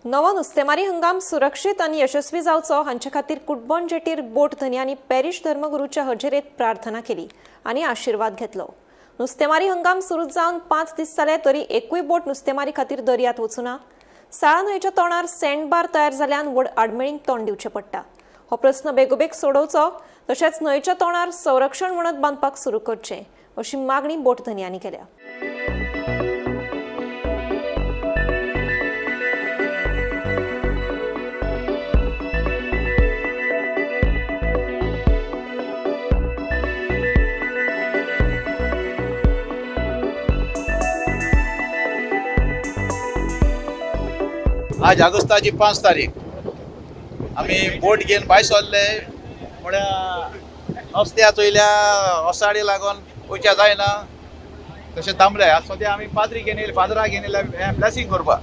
नवो नुस्तेमारी हंगाम सुरक्षीत आनी यशस्वी जावचो हांचे खातीर कुटबण जेटीर बोट धनयांनी पॅरिश धर्मगुरूच्या हजेरेत प्रार्थना केली आनी आशिर्वाद घेतलो. नुस्तेमारी हंगाम सुरू जावन 5 दीस जाले तरी एकूय बोट नुस्तेमारी खातीर दर्यांत वचूना. साळा न्हंयच्या तोंडार सँडबार तयार जाल्यान व्हड आडमेळींक तोंड दिवचें पडटा. हो प्रस्न बेगोबेग सोडोवचो तशेंच न्हंयच्या तोंडार संरक्षण वणत बांदपाक सुरू करचें अशी मागणी बोट धनयांनी केल्या. आज ऑगस्टाची 5 तारीख. आमी बोट घेवन भायर सरले म्हळ्यार नुस्त्या चोयल्या ओसाडी लागून वयच्या जायना तशें थांबले. आज सद्या आमी पाद्री घेवन येयले, फादरा घेवन येयले हें ब्लेसींग करपाक.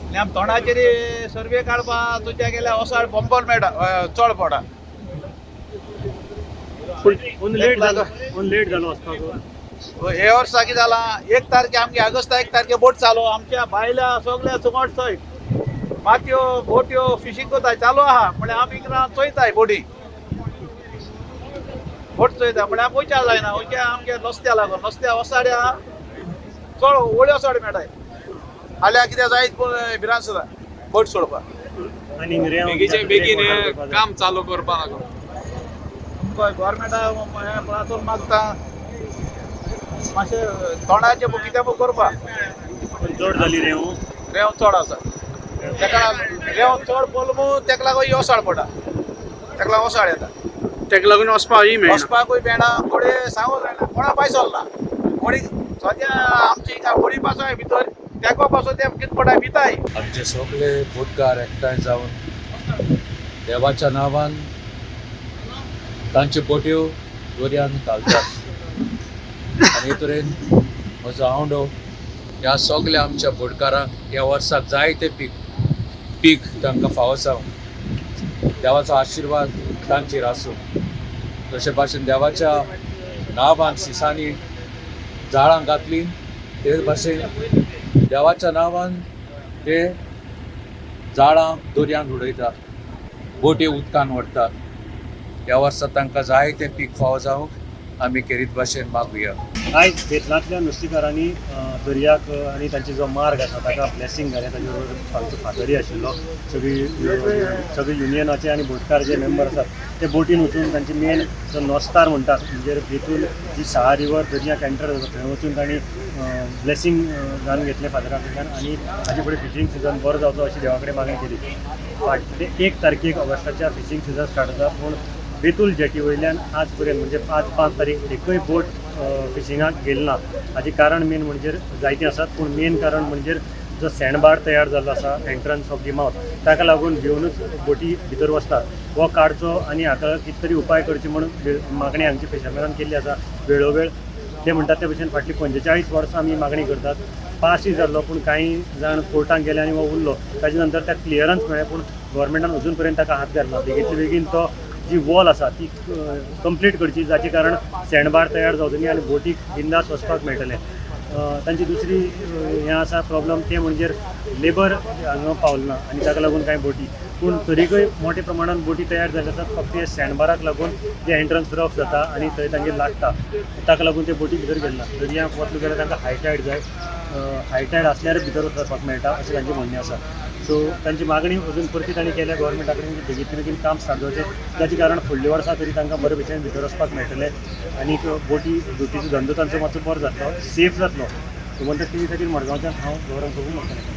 आनी आमी तोंडाचेर सर्वे काडपा तुज्या गेल्यार ओसाड बंबर मेळटा, चड पडा. पूण लेट जालो, पूण लेट जालो वचपाक. हे वर्सा कितें जालां, 1 तारखे आमगे ऑगस्टा 1 तारखे बोट चालू. आमच्या बायल्या सगल्या सुंगट सयत मातयो बोट्यो फिशींग करताय चालू आहा. म्हळ्यार आमी हिंगा चोयताय बोटी, बोट चोयता म्हळ्यार आमी वयच्या जायना, वयच्या आमगे नुस्त्या लागून नुस्त्या वसाड्या चड व्हडल्यो वसाड मेळटाय. हाल्यार कितें जायत पूण भिरांत सुद्दां बोट सोडपाक. आनी रेंव बेगीचे बेगीन हे काम चालू करपा लागून तुमकां गोवोरमेंटा हातून मागता मातशें तोंडाचें कितें करपाक. पूण चड जाली रेंव, रेंव चड आसा तेका रेंव चड पडलो म्हूण तेका लागून ही ओसाड पडटा, तेका लागून ओसाड येता. तेका लागून वचपाकय मेळना, वचपाकूय मेळना. कोणी सांगूंक जायना कोणा पांय सरना. कोणी सद्या आमची हिंगा होडी पासून भितर तेको पासून ते कितें पडटा भिताय. आमचे सगळे बोटकार एकठांय जावन देवाच्या नांवान तांच्यो बोट्यो दर्यान घालतात आनी हे तरेन म्हजो आवंडो ह्या सगल्या आमच्या बोटकारांक ह्या वर्साक जायते पीक पीक तांकां फावो जावं, देवाचो आशिर्वाद तांचेर आसूं. तशे भाशेन देवाच्या नांवान सिसांनी जाळां घातली ते भाशेन देवाच्या नांवान ते जाळां दर्यांत उडयतात, बोटी उदकान व्हरतात. ह्या वर्सा तांकां जायते पीक फावो जावंक आमी खेरीत भाशेन मागुया. आयज बेतलांतल्या नुस्तेकारांनी दर्याक आनी तांचे जो मार्ग आसा ताका ब्लेसींग घालें. ताजे बरोबर आमचो फादरय आशिल्लो, सगळी युनियनाचे आनी बोटकार जे मेंबर आसात ते बोटीन वचून तांचे मेन जो नोस्तार म्हणटात म्हणजे बेतूल जी साळा रिवर दर्याक एंटर जाता थंय वचून तांणी ब्लेसींग घालून घेतलें फादरा कडल्यान आनी हाजे फुडें फिशींग सिजन बरो जावचो अशी देवा कडेन मागणी केली. फाटले 1 तारखेक ऑगस्टाच्या फिशींग सिजन स्टार्ट जाता, पूण बेतूल जेटी वयल्यान आज पर्यंत म्हणजे आज 5 तारीख एकूय बोट फिशिंगाक गेली ना. हाजें कारण मेन म्हणजे जायतीं आसात, पूण मेन कारण म्हणजे जो सँडबार तयार जाल्लो आसा एंट्रन्स ऑफ the mouth ताका लागून भिवनूच बोटी भितर वचतात. हो काडचो आनी हाका कितें तरी उपाय करचे म्हूण मागणी हांगची फिशरमॅनान केल्ली आसा वेळोवेळ. ते म्हणटात ते भशेन फाटलीं 45 वर्सां आमी मागणी करतात. पासूय जाल्लो पूण कांय जाण कोर्टाक गेले आनी हो उरलो. ताजे नंतर ताका क्लियरन्स मेळ्ळें, पूण गोवोरमेंटान अजून पर्यंत ताका हात घालना. बेगींतले बेगीन तो जी वॉल आसा ती कंप्लीट करची, जाचे कारण सँडबार तयार जावचो न्ही आनी बोटीक बिंदास वचपाक मेळटलें. तांची दुसरी हें आसा प्रॉब्लम तें म्हणजे लेबर हांगा पावल ना आनी ताका लागून कांय बोटी, पूण तरीकय मोठ्या प्रमाणान बोटी तयार जाल्ले आसात. फक्त हे सँडबाराक लागून जे एंट्रन्स रफ जाता आनी थंय तांगेर लागता, ताका लागून ते बोटी भितर गेले ना. दर्यांत वतलो जाल्यार तांकां हाय टायड जाय, हाय टायड आसल्यार भितर वचपाक मेळटा अशें तांचें म्हणणें आसा. सो तांची मागणी अजून परती तांणी केल्या गोवोरमेंटा कडेन की बेगींतले बेगीन काम स्टार्ट जावचें, जाचें कारण फुडल्या वर्सा तरी तांकां बरे भशेन भितर वचपाक मेळटलें आनी बोटीचो धंदो तांचो मातसो बरो जातलो, सेफ जातलो. गोमंतक टीव्ही खातीर मडगांवच्यान हांव गौरव प्रभू मडकणेकर.